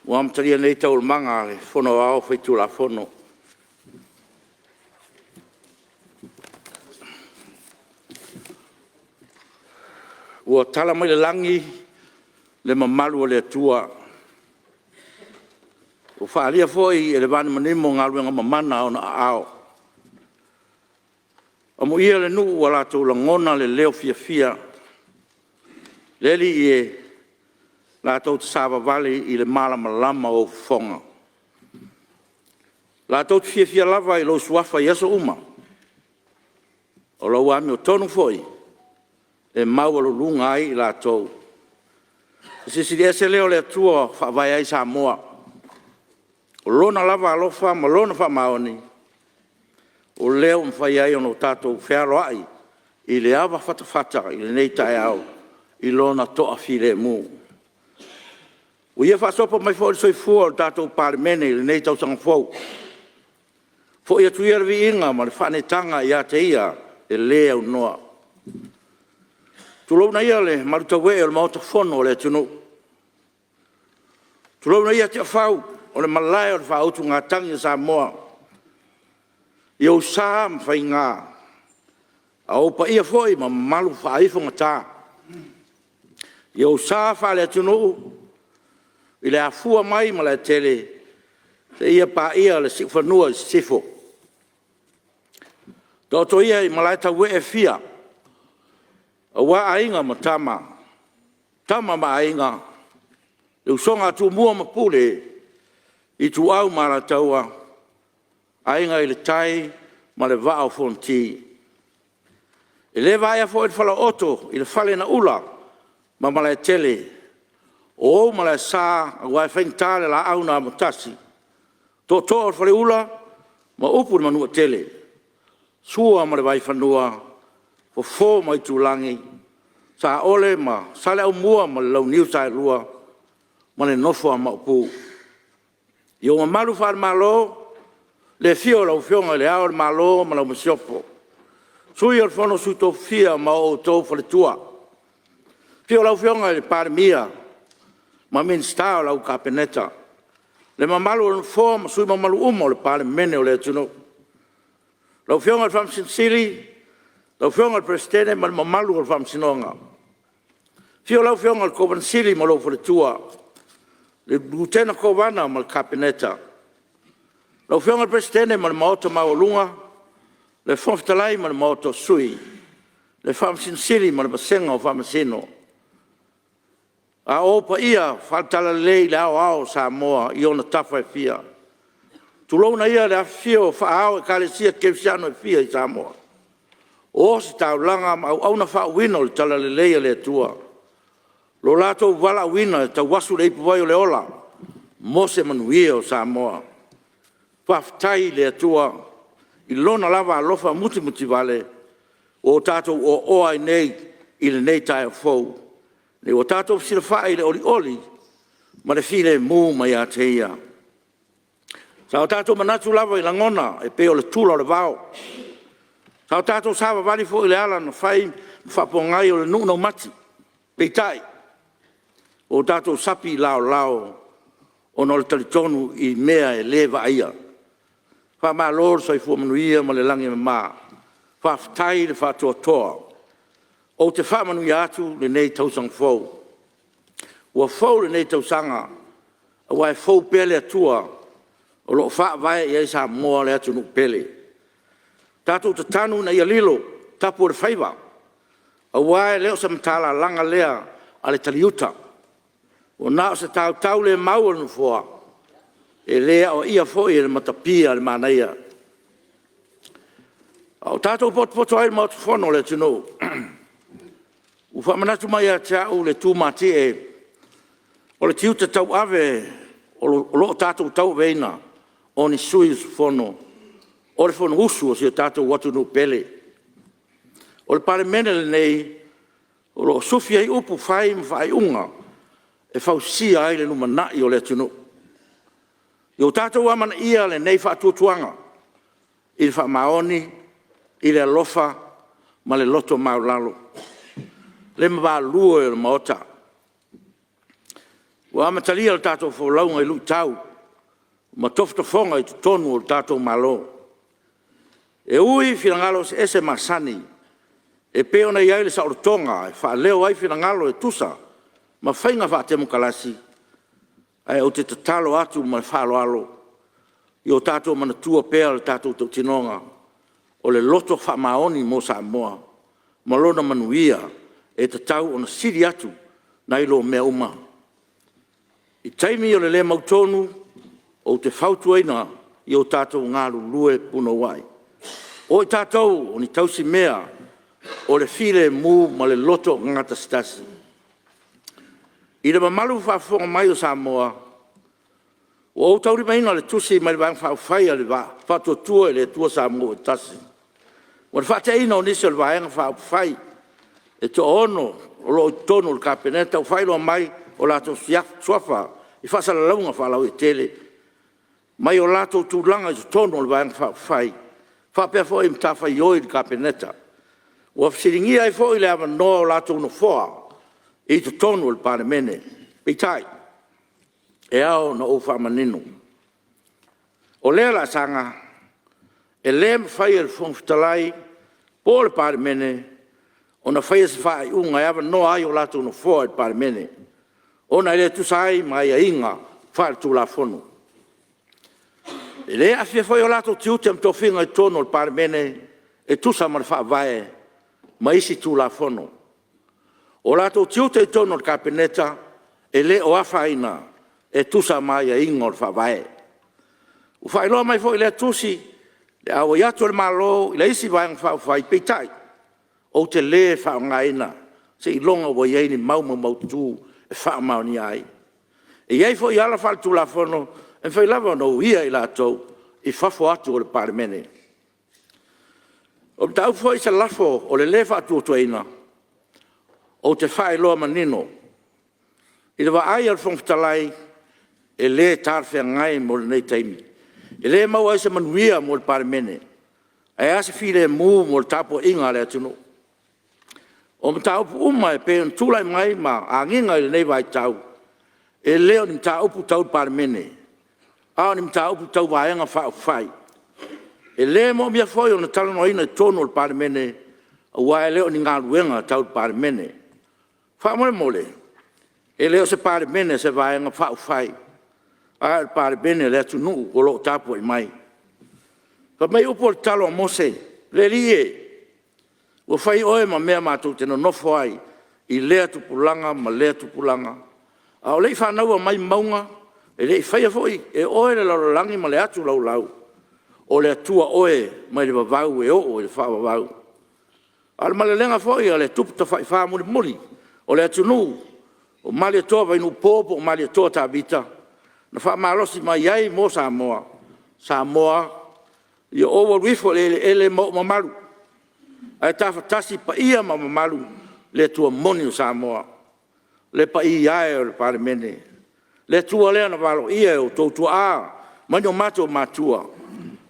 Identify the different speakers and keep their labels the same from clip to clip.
Speaker 1: Ua amatalia nei Taualumaga a le Fono Aoao Faitulafono. Ua tala mai le lagi le mamalu o le Atua, ua faaalia foi e le vanimonimo galuega mamana a Ona aao. Amuia le nuu ua latou lagona le leo fiafia, le Alii e, latou te savavali i le malamalama o ou fofoga. Latou te fiafia lava i lou Suafa i aso uma, o lau amiotonu foi e maualuluga ai i latou. O le Silisili Ese lea o le Atua e faavae ai Samoa, o Lona lava alofa ma Lona faamaoni o lea ua mafai ai ona tatou fealoai i le ava fatafata i lenei taeao i Lona toafilemu. Ua Ia faasopo mai foi le soifua o le tatou Palemene i lenei tausaga fou. Foi atu ia le viiga ma le faaneetaga ia te Ia e le aunoa. Tulouna ia le malutauee o le Maota Fono o le atunuu, tulouna ia Tiafau o le Malae o le Faautugatagi a Samoa i ou sa ma faiga, a o ou paia foi ma mamalu faaifogata. I ou sa faaleatunuu i le afua mai i Malaetele seia paia le siufanua i Sisifo. Taoto ia i malaetauee e fia aua Aiga ma Tama, Tama ma Aiga, le usoga a Tumua ma Pule, Ituau ma Alataua, Aiga i le Tai ma le Vaa o Fonoti. E le vaea foi le falaooto i le fale na ula ma Malaetele, o ou malaesa aua e faigata le Laau na Amotasi, Tootoo o le Faleula ma upu i le Manuatele. Sua ma le Vaifanua, Fofo ma Aitulagi, Saole ma Saleaaumua ma le Launiu Saelua ma le nofo a Maopu. I ou mamalu faale-Malo, le afio o lau Afioga i Le Ao o le Malo ma lau Masiofo, Sui o le Fono a Sui Tofia ma outou Faletua. Afio lau Afioga i le Palemia ma Minisita o lau Kapeneta, le mamalu o le Nofoa ma sui usufono mamalu uma o le Palemene o le atunuu. Lau Afioga i le Faamasino Sili, lau Afioga i le Peresetene ma le mamalu o le Faamasinoga. Afio lau Afioga i le Kovana Sili ma lou faletua, le Lutena Kovana ma le Kapeneta, lau Afioga i le Peresetene ma le Maota Maualuga, le Fofoga Fetalai ma le Maota o Sui, le Faamasino Sili ma le vasega o Faamasino. A o ou paia faale-Talalelei i le aoao o Samoa i ona tafa e fia, tulouna ia le afifio o faaao o Ekalesia Kerisiano e fia i Samoa, o ositaulaga ma auauna faauuina o le Talalelei a le Atua, lo latou valaauina e tauasu le ipuvai o le ola mo se manuia o Samoa. Faafetai i le Atua i Lona lava alofa mutimutivale ua o tatou oaoa ai nei i lenei taeao fou, ina ua tatou fesilafai i le olioli ma le filemu mai ia te Ia. Sa o tatou manatu lava i lagona e pei o le tula o le vao, sa o tatou savavali foi i le ala na fai ma faapogai o le nuu raumati, peitai, ua tatou sapi i laolao ona o le talitonu i mea e le vaaia. Faamalo le soifua manuia ma le lagi e mama, faafetai le faatoatoa. Ou te faamanuia atu lenei tausaga fou. Ua fou lenei tausaga aua e fou pea le Atua o lo o faavae i ai Samoa le atunuu pele. Tatou tatanu ina ia lilo tapu o le faiva, aua e le o se matalalaga lea a le taliuta, ua na o se tautaulemau a le Nofoa, e le aoaia foi e le matapia le manaia. A o tatou potopoto ai i le Maota Fono o le atunuu, ua faamanatu mai ia te au le tumatie o le tiute tauave o lo o tatou tauaveina o ni sui usufono o le Fonousu a si o tatou atunuu pele. O le Palemene lenei, o lo o sufi ai upu fai ma faaiuga e fausia ai le lumanai o le atunuu. Ia o tatou amanaia lenei faatuatuaga i le faamaoni, i le alofa ma le loto maualalo. Le mamalu e o le Maota, Ua amatalia le tatou folauga i luitau ma tofotofoga i totonu o le tatou Malo. E ui i finagalo eseese masani e pei ona i ai le saolotoga e faaleo ai finagalo e tusa ma faiga faatemokarasi, ae ou te tatalo atu ma le faaaloalo, ia o tatou manatua pea le tatou tautinoga, o le loto faamaoni mo Samoa ma lona manuia e tatau ona sili atu nai lo mea uma. I taimi o le le mautonu, ou te fautuaina ia o tatou galulue punouai. O i tatou o ni tausimea o le filemu ma le loto gatasitasi. I le mamalu faafofoga mai o Samoa, ua ou taulimaina le tusi mai le Vaega Faaupufai a le Faatuatua i le Atua Samoa ua Tasi, mo le faateaina o nisi o le Vaega Faaupufai e toaono o lo o i totonu o le Kapeneta ua faailoa mai o latou suafa i faasalalauga faalauaitele mai o latou tulaga i totonu o le Vaega Faaupufai faapea foi matafaioi i le Kapeneta. Ua fesiligia ai foi le avanoa o latou nofoa i totonu o le Palemene. Peitai, e ao ona ou faamanino, o lea laasaga e le mafai e le Fofoga Fetalai po o le Palemene ona faia se faaiuga e avanoa ai o latou nofoa i le Palemene, ona e le tusa ai ma aiaiga faale-Tulafono. E le aafia foi o latou tiute ma tofiga i totonu o le Palemene e tusa ma le Faavae ma isi Tulafono. O latou tiute i totonu o le Kapeneta e le o afaina e tusa ma aiaiga o le Faavae. Ua faailoa mai foi i lea tusi le auai atu o le Malo i le isi Vaega Faaupufai, peitai, ou te le faaaogaina seiloga ua i ai ni mau maumaututu e faamaonia ai. E i ai foi ala faaletulafono e mafai lava ona uia i latou i fafo atu o le Palemene. O le mataupu foi i se lafo o le lē Faatuatuaina, ou te faailoa manino, i le vaai a le Fofoga Fetalai, e le talafeagai mo lenei taimi. E le maua ai se manuia mo le Palemene, ae a se filemu mo le tapuaiga a le atunuu. O mataupu uma e pei ona tulai mai ma agiga i lenei vaitau, e le o ni mataupu tau le Palemene, a o ni mataupu tau Vaega Faaupufai. E le moomia foi ona talanoaina i totonu o le Palemene aua e le o ni galuega tau le Palemene. Faamolemole, e le o se Palemene a se Vaega Faaupufai, a o le Palemene a le atunuu o lo o tapuai mai. Fai mai upu o le tatalo a Mose, “Le Alii e, ua fai Oe ma mea matou te nonofo ai i lea tupulaga ma lea tupulaga. A o le i fanaua mai mauga, e le i faia foi e Oe le lalolagi ma le atu laulau, o le Atua Oe mai le vavau e oo i le faavavau.” A o le malelega foi a le Tupu Tafaifa mulimuli o le atunuu o Malietoa Vainuupo po o Malietoa Tavita na faamalosi mai ai mo Samoa, “Samoa, ia ou alu ifo i le eleele ma ou mamalu, ae tafatasi paia ma mamalu i le Atua moni o Samoa.” Le paia e o le Palemene, le Atua lea na valoia e o outou tuaa ma ni o matou matua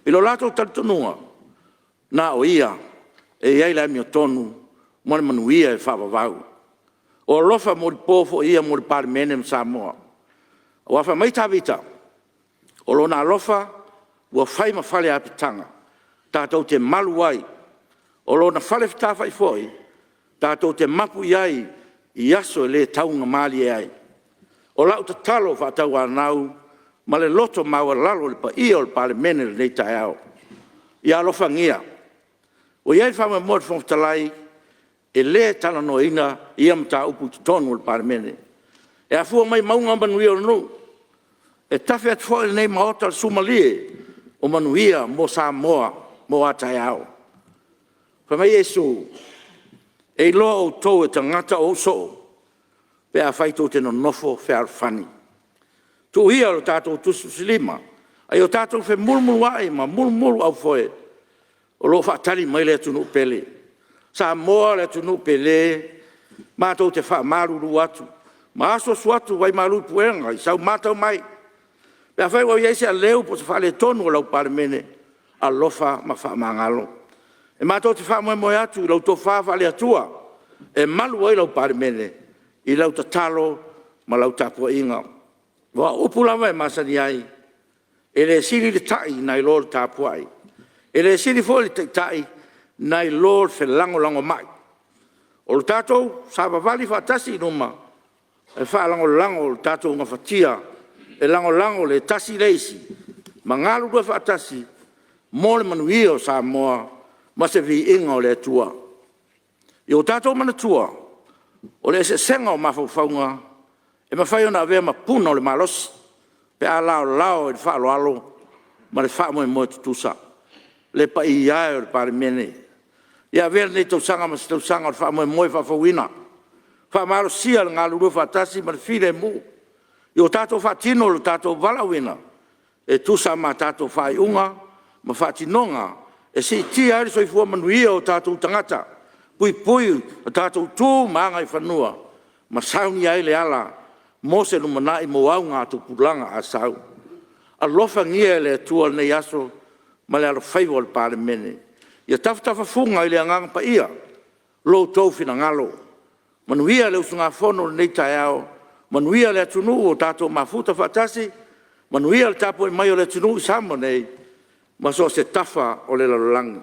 Speaker 1: i lo latou talitonuga, na o Ia e i ai le amiotonu ma le manuia e faavavau. O alofa molipo foi ia mo le Palemene ma Samoa. Aua fai mai Tavita, “O Lona alofa ua fai ma fale apitaga tatou te malu ai, o Lona fale fetāfai foi tatou te mapu i ai i aso e le taugamalie ai.” O lau tatalo faatauanau ma le loto maualalo i le paia o le Palemene i lenei taeao, ia alofagia. Ua i ai le faamoemoe o le Fofoga Fetalai, e le talanoaina ia mataupu i totonu o le Palemene. E afua mai mauga manuia o le nuu. E tafe atu foi i lenei Maota le sumalie o manuia mo Samoa mo a taeao. Fai mai Iesu, “E iloa outou e tagata o ou soo pe afai tou te nonofo fealofani.” Tuu ia lo tatou tusitusilima a ia o tatou femulumuluai ma mulumuluaufoe, o lo o faatali mai le atunuu pele. Samoa le atunuu pele, matou te faamalulu atu ma asuasu atu vai malu i puega i sau matau mai. Pe afai ua i ai se aleu po o se faaletonu o lau Palemene, alofa ma faamagalo. E matou te faamoemoe atu i lau tofa faale-Atua e malu ai lau Palemene i lau tatalo ma lau tapuaiga. Aua o upu lava e masani ai, e le sili le ta'i nai lo le tapuai, e le sili foi le taitai nai lo le felagolagomai. O le tatou savavali faatasi i luma, e faalagolago i le tatou gafatia, e lagolago le tasi i le isi ma galulue faatasi mo le manuia o Samoa ma se viiga o le Atua. Ia o tatou manatua, o le eseesega o mafaufauga e mafai ona avea ma puna o le malosi pe a laolao i le faaaloalo ma le faamoemoe tutusa. Le paia e o le Palemene, ia avea lenei tausaga ma se tausaga o le faamoemoe faafouina, faamalosia le galulue faatasi ma le filemu, ia o tatou faatino lo tatou valaauina e tusa ma a tatou faaiuga ma faatinoga e siitia ai le soifua manuia o tatou tagata, puipui o tatou tu ma agaifanua, ma saunia ai le ala mo se lumanai mo augatupulaga a sau. Alofagia e le Atua lenei aso ma le alofaiva o le Palemene. Ia tafatafafuga i le Agaga Paia lo outou finagalo. Manuia le usugafono i lenei taeao, manuia le atunuu ua tatou mafuta faatasi, manuia le tapuai mai a le atunuu i Samoa nei ma so o se tafa o le lalolagi.